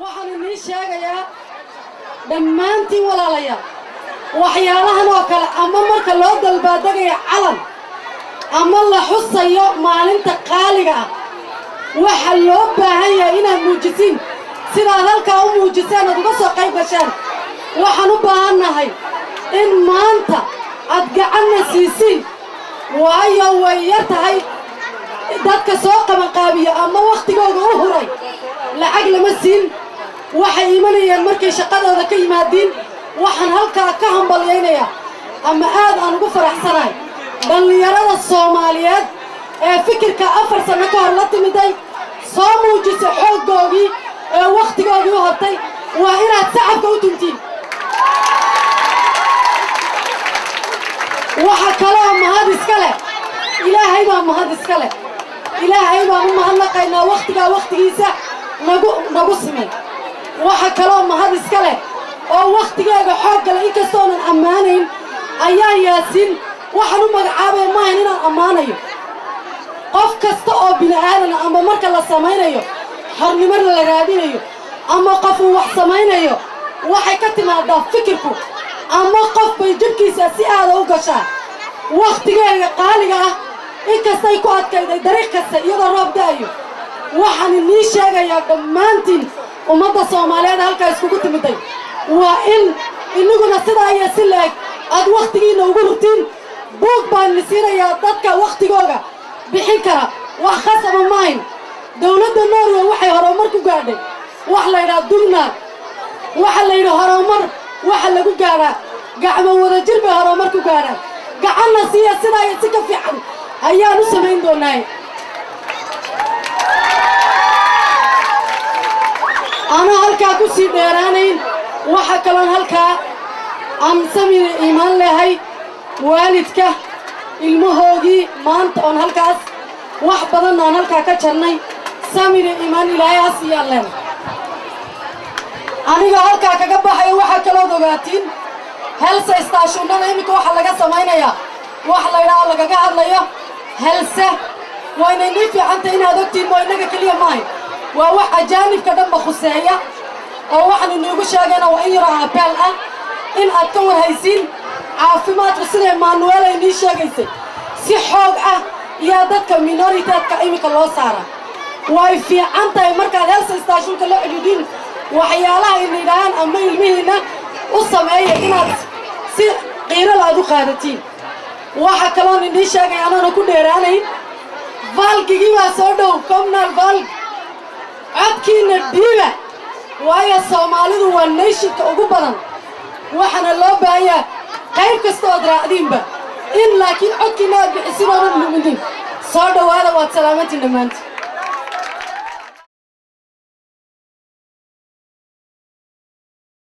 Waxaan inii sheegayaa dhammaantiin, walaalayaal, waxyaalahan oo kale ama marka loo dalbaadegaya calan ama la xusayo maalinta qaaliga ah, waxa loo baahan yahay inaad muujisiin sidaad halkaa u muujiseen aad uga soo qayb gashaan. Waxaan u baahannahay in maanta aad gacanna siisiin, waayo way yar tahay dadka soo qabanqaabiya ama wakhtigooga u huray. Lacag lama siin, waxay imanayeen markay shaqadooda ka yimaadiin. Waxaan halkaa ka hambalyaynayaa ama aad aan ugu faraxsanahay dhallinyarada Soomaaliyeed ee fikirka 4 sanno ka hor la timiday, soo muujisay xooggoogii ee wakhtigoogii u hortay. Waa inaad sacabka u tuntiin. Waxa kaloo mahad iska leh Ilaahay baa mahad iska leh. Ilaahay baan u mahadnaqaynaa wakhtigaa wakhtigiisa nagu simay. Waxa kaloo mahad iska leh oo wakhtigeega xoog gala, inkastoonan ammaanayn ayaan Yaasiin waxaan u magacaabaya maahan inaan ammaanayo. Qof kasta oo bini aadana ama marka la samaynayo xornimada la raadinayo ama qof uu wax samaynayo, waxay ka timaadaa fikirku ama qof bay jidhkiisa si aada u gashaa. Wakhtigeega qaaliga ah, inkastay ku adkayday dariiq kasta iyadoo roob da'ayo, waxaan inii sheegayaa dhammaantiin ummadda Soomaaliyeed halkaa iskugu timiday, waa in iniguna sidaa iyo si la-eg aad wakhtigiinna ugu hurtiin. Buug baan ni siinayaa dadka wakhtigooga bixin kara. Wax khasaba maahin. Dawladda Norway waxay horumar ku gaadhay wax la yidhaha dugnad. Waxa la yidhi horumar waxa lagu gaadhaa gacmo wadajir bay horumar ku gaadhaan. Gacanna siiya, sidaa iyo si ka fiican ayaan u samayn doonaaye. Anoo halkaa ku sii dheeraanayn, waxa kaloon halkaa aan samina iimaan lehay waalidka ilmahoogii maanta oon halkaas wax badanna aan halkaa ka jarnay. Samina iimaan Ilaahay ha siiyaan leena. Anigoo halkaa kaga baxayo, waxaa kalood ogaatiin helsestasjonada iminka waxaa laga samaynayaa wax la ydhaha lagaga hadlayo helse. Wayna inii fiicantay inaad ogtiin moo innaga keliya maahay, waa wax ajaanibka dhanba khuseeya. Oo waxaan iniigu sheegayna waa in yaroo appel ah in aad ka warhaysiin caafimaadku siday Maanuela inii sheegaysay, si xoog ah iyaa dadka minoriteedka iminka loo saara. Way fiican tahay markaad helsestasjonka la cidhiidhin waxyaalaha ina yidhaahaan ama ilmihiinna u sameeya inaad si qiirala aad u qaadatiin. Waxa kaloon inii sheegay anaana ku dheeraanayn, valgigii baa soo dhow, kommunalvalg. Codkiinna dhiiba, waayo Soomaalidu waa nationka ugu badan. Waxaana loo baahan yahay qayb kasta ood raacdiinba in laakiin codkiinna aad bixisin oonan luminin. Soo dhowaada, waad salaamantiin dhammaantiin.